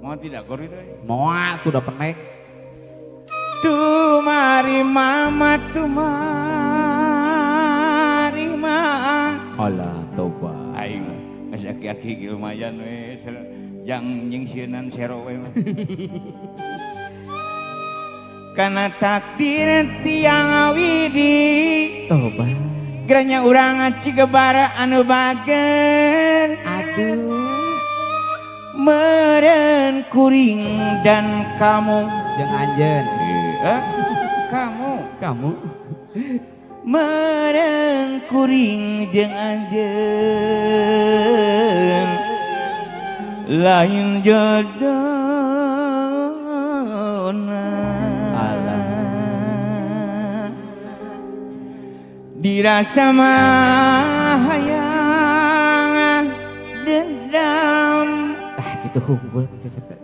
Mau tidak gor itu? Mau tuh udah penek. Tumari mama tumari ma. Alah toba. Aing geus aki-aki lumayan we jang nyingsieunan sero we. Karena takdir tiang awidi. Toba. Geranya urang Cigebara anu bager. Aduh. Meren kuring dan kamu. Jeung anjeun. Kamu. Kamu. Meren kuring jeung anjeun. Lain jodohna. Alah. Dirasa mah hayang dendam. Tah gitu unggul Cecep teh.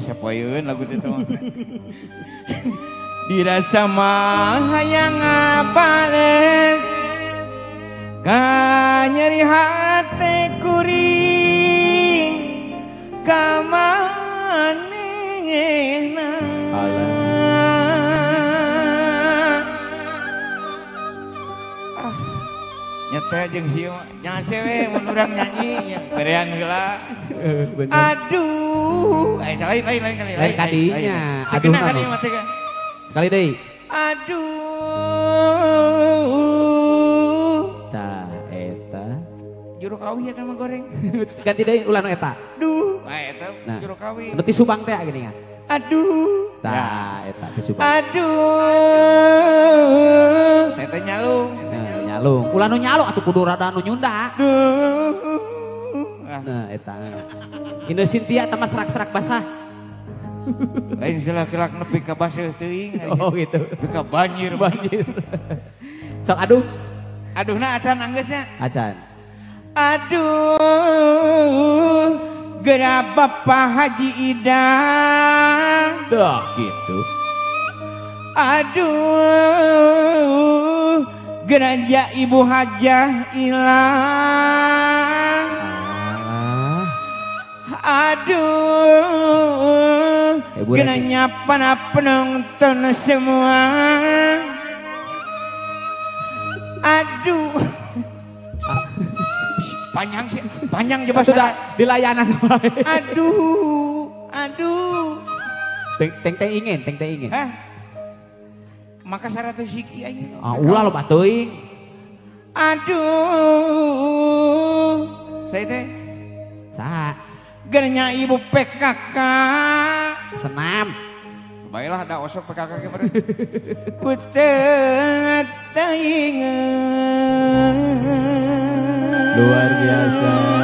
Sapoeun lagu teh mah. Dirasa mah hayang ngabales ka nyeri hate kuring ka manehna. Alah. Ah, nyata jeung sieu jangan sewe mun urang nyanyi berean heula. Aduh, lain lain kali lain kadinya. Aduh, sekali deui. Aduh. Tah eta. Juru kawi eta mah goreng. Ganti deui ulah nu eta. Duh, eta juru kawi. Anu ti Subang teh gini kan. Aduh. Tah eta ti Subang. Aduh. Teh nyalung. Nyalung. Ulah nu nyalung atuh kudu rada nu nyunda. Duh. Nah eta. Ine Cynthia tambah serak-serak basah. Lain silak-silak nepi ka baseuh teuing. Oh gitu. Nepi ka banjir. Banjir. Sok aduh. Aduhna acan anggeusnya. Acan. Aduh. Geura Bapak Haji Idang. Dah gitu. Aduh. Geura Ibu Hajah ilang. Aduh, geranya para penonton semua. Aduh, panjang sih, panjang coba sudah di layanan. Aduh, aduh. Teng teng ingin, teng teng ingin. Hah? Maka 100 siki aja. Ah, ulah lo batuing. Aduh, saya teh. Sah. Gernya ibu PKK senam. Baiklah ada osok PKK kemarin. Putet taingan. Luar biasa.